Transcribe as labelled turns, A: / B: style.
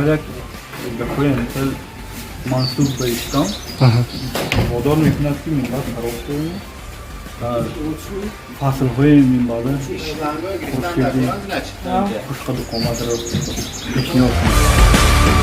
A: Ҳар як гапҳои хел мансуб ба ислом водор мекунад, ки минбаъд хароб шавем ва фаслҳои минбаъда хуршеди хушқаду қоматро пешниҳод кунем.